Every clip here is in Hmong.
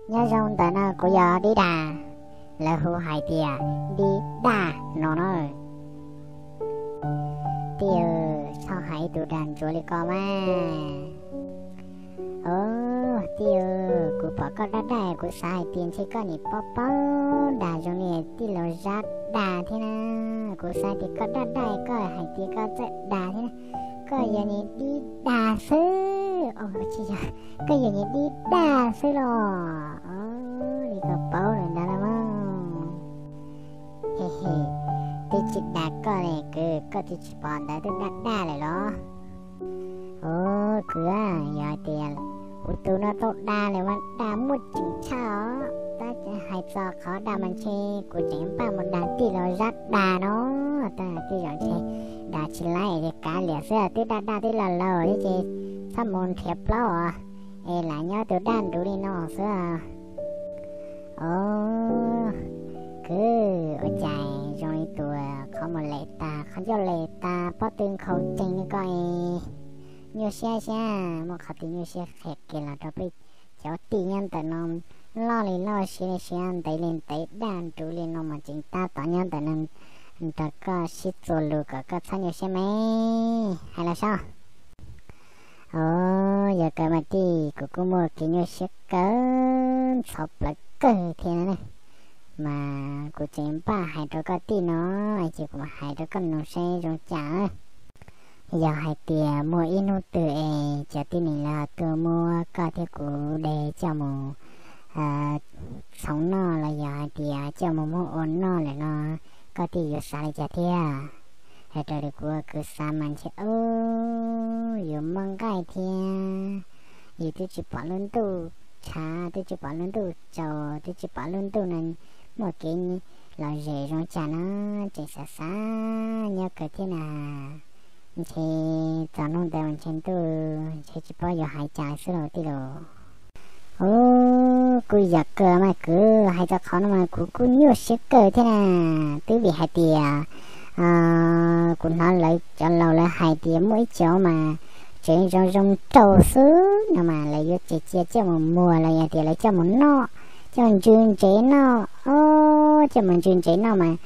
Nyob zoo, ntawm no kuv yog Dib Dag, lawv hu hais tias Dib Daj no na. Tij, txhob hais ib tug dag ntsuav li ko mas. Os tij, kuv pom koj daj daj, kuv xav hais tias ntshe koj nim paub paub dag zoo li tij laug Zab Dag thiab na. Kuv xav tias koj daj daj, koj hais tias koj txawj dag thiab na. Koj yog niag Dib Dag xwb os, tsis yog, koj yog niag Dib Daj xwb los? Os, li koj paub lawm ntag los mas. He he, twb tsis dag koj li kwv, koj twb tsis pom ntawd twb daj daj lawm los? Os kwv, yog hais tias kuv tus no tau dag lawm mas dag muaj tseeb tshaj os. Tab hais txog qhov dag mas ntshe kuv tseem npaj mus dag tij laug Zab Dag no. Tab twb yog ntshe dag tsis laib es kav liam xwb, twb daj daj twb laus laus thiab ces txhob mus nrhiav plaub os, es lam nyob tus daj nruv li no xwb. Os kwv, ua cas zoo li tus qhov muag lem tag, qhov ncauj lem tag, pob tw nkhaus cees li ko es nyuaj siab thiab. Muaj qhov twg nyuaj siab qhia kiag los rau peb cov tij nyob ntawm no. Loj li loj, siab li siab, ntev li ntev, daj nruv li no mas tseem tab tom nyob ntawm no nrog koj sib txuas lus kom koj txhob nyuaj siab me. Hais los saib. Os, yog kawg mas tij, kuv kuj muaj kev nyuaj siab kawg ntxhov plawv kawg thiab na. Mas kuv tseem npaj hais rau koj tij no, ces kuv mam hais rau koj mloog seb zoo cas. Yog hais tias muaj ib hnub twg es cov tib neeg lawv tuaj muab koj thiab kuv de coj mus txhoov noj los yog hais tias coj mus muab ua noj lawm no, koj tij yuav xav li cas thiab? Hais raws li kuv, kuv xav mas ntshe yuav mob nqaij thiab. Yus twb tsis pom lub ntuj tshav, twb tsis pom lub ntuj tsaus, twb tsis pom lub ntuj no muaj kev lom zem zoo cas no, tseem xav xav nyob kawg thiab na. Ntshe txog hnub ntawd ntshe ntuj ntshe tsis paub yuav hais cas xwb los tij laug. Os, kuj yog kawg mas kwv, hais txog qhov no mas kuv kuj nyuaj siab kawg thiab na. Twb vim hais tias kuv hnov lawv cov laus lawv hais tias muaj ib cov mas tsev zoo zoo nraug xwb no mas lawv yuav tseg cia coj mus muag los yog tias lawv coj mus noj, coj mus ntsw ntsev noj. Os, coj mus ntsw ntsev noj mas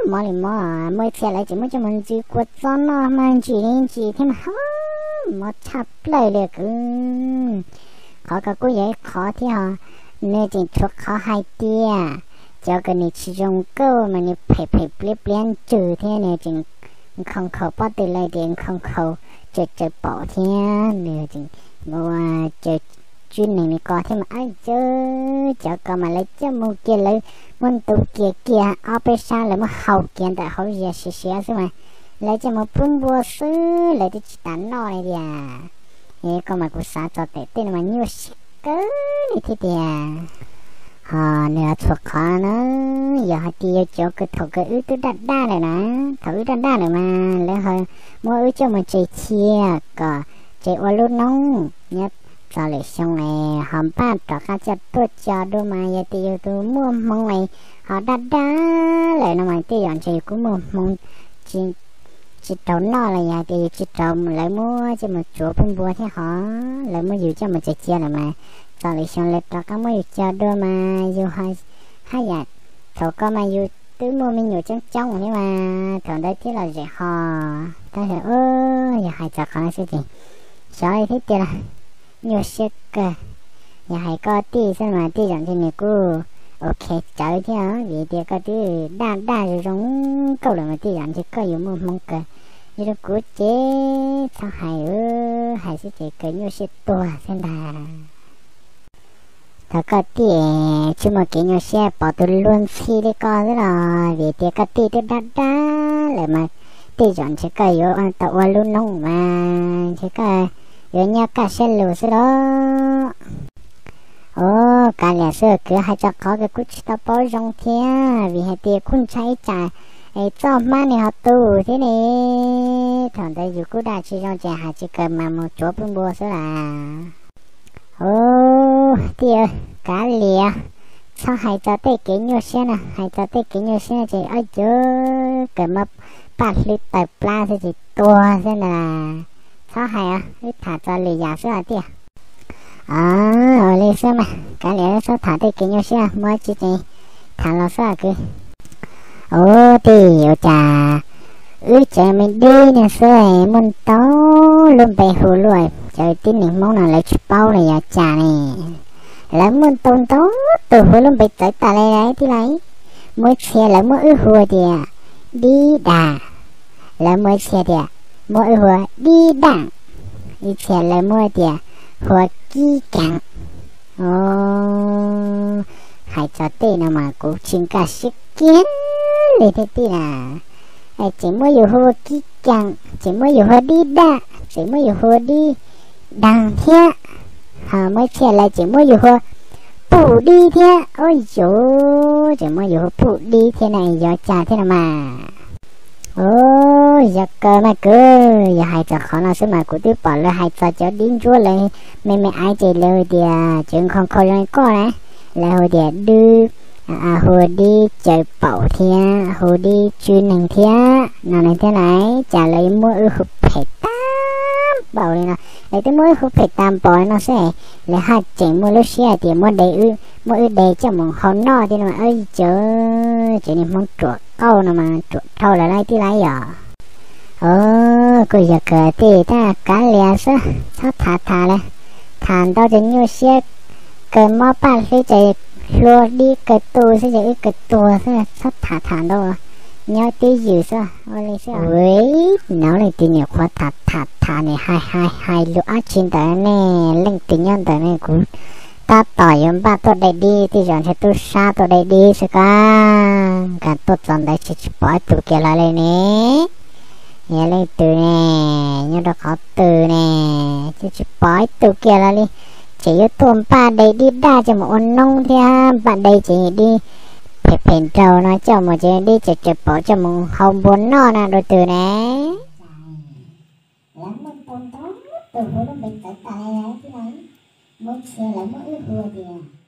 mob li mob, muaj ib txhia lawv tseem muab coj mus ntsw kua txob noj mas ntsim li ntsim thiab mas mob tshaj plaws li kwv. Qhov ko kuj yog ib qhov thiab ho, nws tseem tshuav qhov hais tias cov uas nws tsis zoo nkauj mas nws phem phem pliab pliab ntsws thiab nws tseem nkhaus nkhaus pob tw lawm tias nkhaus nkhaus tsaws tsaws paum thiab nws tseem ua caws tswb nees li ko thiab mas ab cawv, cov ko mas lawv coj mus kiag lawv muab ntu kiag kiag ob peb sab lawv muab hau kiag ntawm hauv yias siav siav xwb mas lawv coj mus pub npua xwb lawv twb tsis tas noj li tiag. Es koj mas kuv xav txog tej no mas nyuaj siab kawg li thiab tiag. Ho nws tshuav qhov na, yog hais tias yog cov uas thaum uas wb twb daj daj lawm na, thaum wb daj daj lawm mas lawv ho muab wb coj mus tsev cia kom tsev ua lub noob nyob txog lwm xyoo es ho npaj rov qab coj tuaj cog dua mas yog tias yus tus muaj hmoo es ho daj daj lawm no mas tej zaum ntshe yus kuj muaj hmoo tsis raug noj los yog tias yus tsis raug lawv muab coj mus tsuav pub npua thiab ho lawv muab yus coj mus tsev cia lawm mas txog lwm xyoo lawv rov qab muab yus cog dua mas yus haj yam, thaum ko mas yus twb muaj me nyuam coob coob thiab mas thaum ntawd thiaj lom zem ho. Tab sis yog hais txog qhov no xwb ces xyov li thiab tiag los, nyuaj siab kawg. Yog hais koj tij xwb mas tej zaum ntshe nws kuj ok tsawv thiab vim tias koj twb daj daj zoo zoo nkauj lawm mas tej zaum ntshe koj yuav muaj hmoo kawg. Yog li kuv ces txhob hais, hais xwb ces kawg nyuaj siab tuag xwb ntag. Thaum koj tij tsis muaj kev nyuaj siab pom tus luag ntxhi li ko xwb los vim tias koj tij twb daj daj lawm mas tej zaum ntshe koj yuav tau ua lub noob mas ntshe koj yuav nyob kaj siab lug xwb los. Os, kav liam xwb kwv, hais txog qhov kawg kuj tsis tau paub zoo thiab vim hais tias kuj ntshai ib tsam es txoj hmab nws ho tu thiab ne. Thaum ntawd yus kuj daj tsis zoo ces hais tsis kawg mas mus tsuav pub npua xwb las. Os tij, kav liam, txhob hais txog tej kev nyuaj siab no, hais txog tej kev nyuaj siab no ces ob cov kawg muab paj hlwb tawm plab xwb ces tuag xwb ntag. Txhob hais, wb tham txog lwm yam xwb os tij. Ua li xwb mas kav liam. Txhob tham tej kev nyuaj siab, muaj dab tsi ces tham los xwb kwv. Ua tij, ua cas wb tsev me dib niag xwb muaj ntau lub npe hu luaj, cov tib neeg Hmoob no lawv tsis paub los yog cas ne. Lawv muaj ntau ntau tus hu lub npe txawv tas li tij laug. Muaj ib txhia lawv muab wb hu tias Dib Dag, lawv muaj ib txhia tias muab wb hu ua Dib Daj, ib txhia lawv muab tias hu ua Kib Kees. Os, hais txog tej no mas kuv tsis nkag siab kiag li thiab tij laug. Tseem muab yus hu ua Kib Kees, tseem muab yus hu ua Dib Daj, tseem muab yus hu ua Dib Dag thiab. Ho muaj ib txhia lawv tseem muab yus hu ua Puj Dib thiab. Ua yus, tseem muab yus hu ua Puj Dib thiab na, yog cas thiab no mas? Ua, yog kawg mas kwv, yog hais txog qhov no xwb mas kuv twb pom lawv hais txog cov dib ntsuab lawv me me aiv ces lawv tias cov nkhaus nkhaus zoo li koj na, lawv hu tias dib, hu dib caws paum thiab hu dib tswb neeg thiab no ne thiab na. Cas lawv muab wb hu phem tag npaum li no, lawv twb muab wb hu phem tag npaum li no xwb, lawv haj tseem muaj lub siab hais tias muab de, muab wb de coj mus hau noj thiab no. Ua cas cov niag Hmoob ruam qauj no mas ruam dhau lawm lauj tij laug yom. Os, kuj yog kawg tij, tab kav liam xwb, txhob tham tham lawm. Tham ntau ces nyuaj siab, kawg mob paj hlwb ces hlua dib kawg tu xwb ces wb kawg tuag xwb, txhob tham tham ntau, nyob twj ywm xwb. Ua li xwb. Ua, nov leej twg nyuam qhuav tham tham tham nim hais hais hais lus dab tsi ntawd ne, leej twg nyob ntawm ne, kuv tab tom yuav npaj tuaj de dib, tej zaum ntshe tub sab tuaj de dib xwb kab, nkag tuaj txog ntawd tsis, tsis pom ib tug kiag los li ne. Yog leej twg ne, nyob rau qhov twg ne, tsis, tsis pom ib tug kiag los li. Ces yuav tuaj npaj de dib daj coj mus ua noob thiab npaj de ces dib phem phem nraug no coj mus ces dib tsaws tsaws paum coj mus hau npua noj no dua twg ne. Lawv muaj ntau ntau tus hu lub npe txawv tas li tij laug. Muaj ib txhia lawv muab wb hu tias